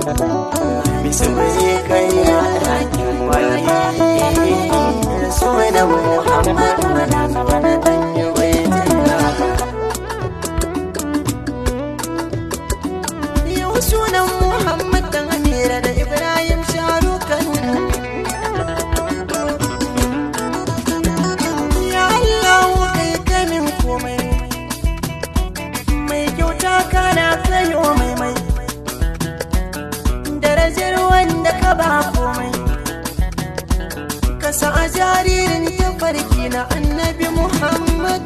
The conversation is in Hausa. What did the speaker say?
Bisa bai kai na rakin wani Rasul Muhammad na zuwa na danyi baitin. Yau sunan Muhammad dan Amira da Ibrahim Sharukan. Ya Allah kai kamin komai, mai kyauta kana kayo mai mai, darajar wanda ka ba komai, ka sa a jaririn tafarki na Annabi Muhammad.